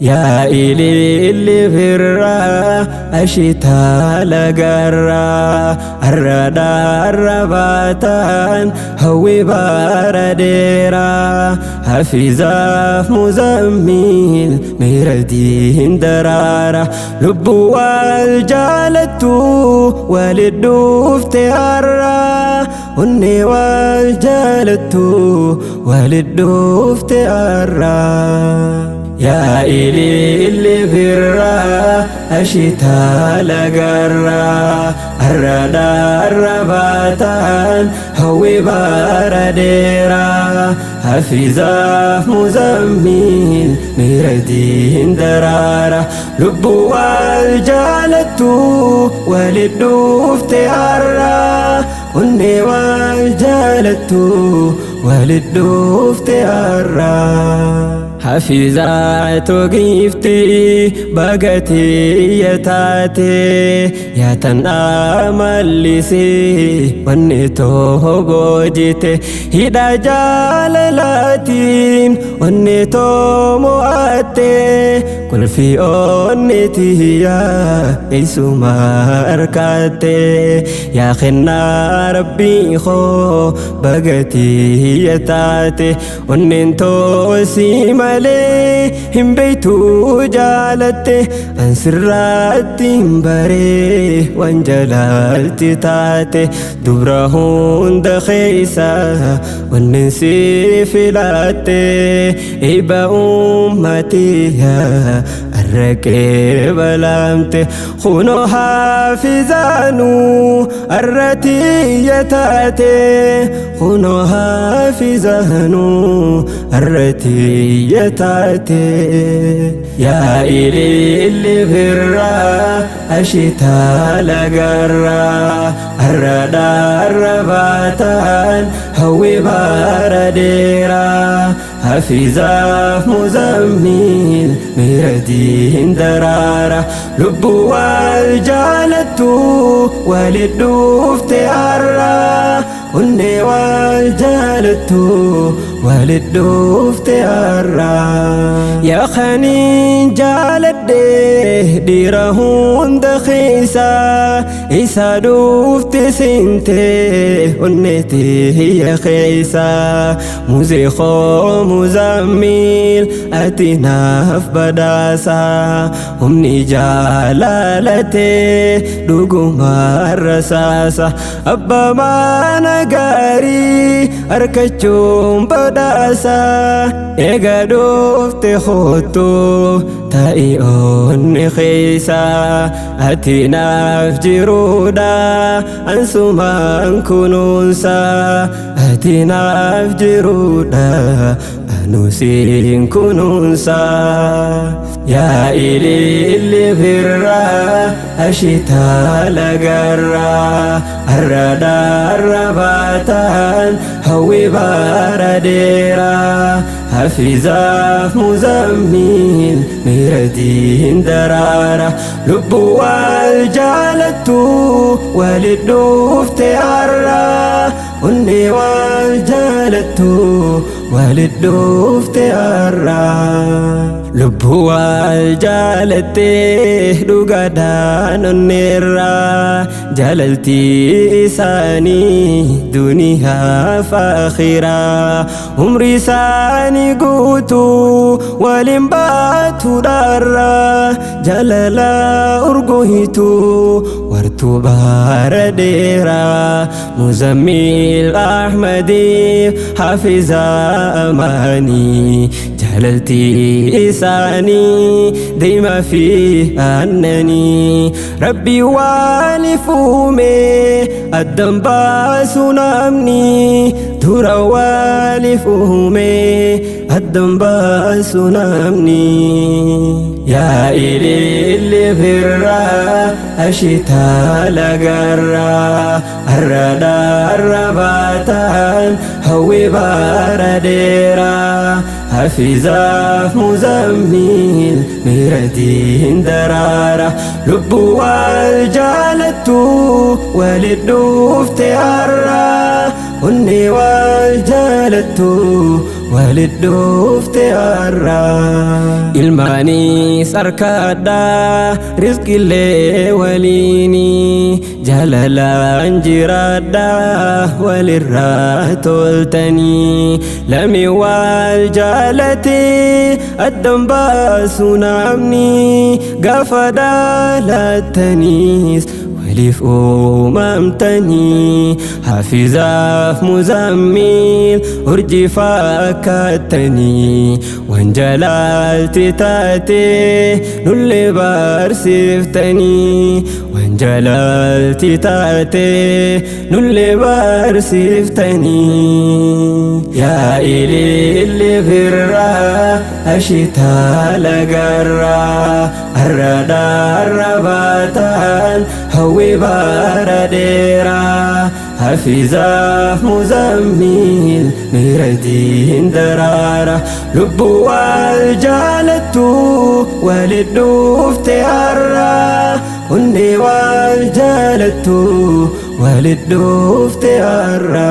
Yaa ililli firraa ashitaa lagarraa arradhaarra baataan hawwi baara dheeraa hafizaaf muzammil miiradiin daraara lubbuu wal jaalattu walit dhufte har'aa onnee wal jaalattu walit dhufte har'aa. Yaa ililli firraa ashitaa lagarraa arradhaarra baataan hawwi baara dheeraa hafizaaf muzammil miiradiin daraara lubbuu wal jaalattu walit dhufte har'aa onnee wal jaalattu walit dhufte har'aa. Hafizaatu giiftii bagatiyya taate yaatan amallisii wanni too boojite hidha jaalalaatiin wanni too mo'atte qulfii onni tiyyaa eessuma harkaatte yaa kennaa rabbii koo bagatiyya taate onneen too si malee hin beektu jaalatte an sirraatti hin baree waan jalaalti taate dubra hunda keessa onneen si filatte eebba ummatiyaa arraqee balaamte kunoo haafizaanuu arratiyya taate kunoo haafizaanuu arratiyya taate yaa ililli firraa ashitaa lagarraa arradhaarra baataan hawwi baara dheeraa hafizaaf muzammil miiradiin daraara lubbuu wal jaalattu walit dhufte har'aa onnee wal jaalattu walit dhufte har'aa. Yaa kaniin jaaladhe dhiira hunda keessa isa dhufte seente onnee tiyya keessa muzeekoo muzammil ati naaf badhaasa humni jaalalate dhuguma rasaasa abbaa mana gaarii harkachuun badhaasa eega dhufte kottu ta'i onni keessa ati naaf jiruudha ansumaan kunuunsa ati naaf jiruudha anu siin kunuunsa. Yaa ililli firraa ashitaa lagarraa arradhaarra baataan hawwi baara dheeraa hafizaaf muzammil miiradiin daraara lubbuu wal jaalattu walit dhufte har'aa onnee wal jaalattu walit dhufte har'aa. Lubbuu wal jaalatte dhugaadhaan onneerraa jaalaltii isaanii duniyaa akhiraa umrii isaanii guutuu waliin baatuudhaarraa jaalala urgohitu wartuu baara dheeraa muzammil ahmadiif hafizaa amaanii jaalaltii isaanii deema fi aannanii rabbii waaliif uume addan baasu namni dura waaliif uume addan baasu namni. Yaa ililli firraa ashitaa lagarraa arradhaarra baataan hawwi baara dheeraa hafizaaf muzammil miiradiin daraara lubbuu wal jaalattu walit dhufte har'aa onnee wal jaalattu Walit dhufte har'a. Ilmaanis harkadhaa rizqillee waliini, jaalalaan jiraadhaa walirraa toltanii. Lami wal jaalatee addan baasu namni, gaafa dhaalattaniis waliif uumamtanii. Hafizaaf Muzammil urjii fakkaattanii, waan jalaalti taatee nullee barsiiftanii, waan jalaalti taatee nullee barsiiftanii. Yaa ililli birraa ashitaa lagarraa, arradhaa baataan hawwi bara dheeraa. Hafizaaf Muzammil miiradiin daraara, lubbuu wal jaalattu walit dhufte har'a, onnee wal jaalattu walit dhufte har'a.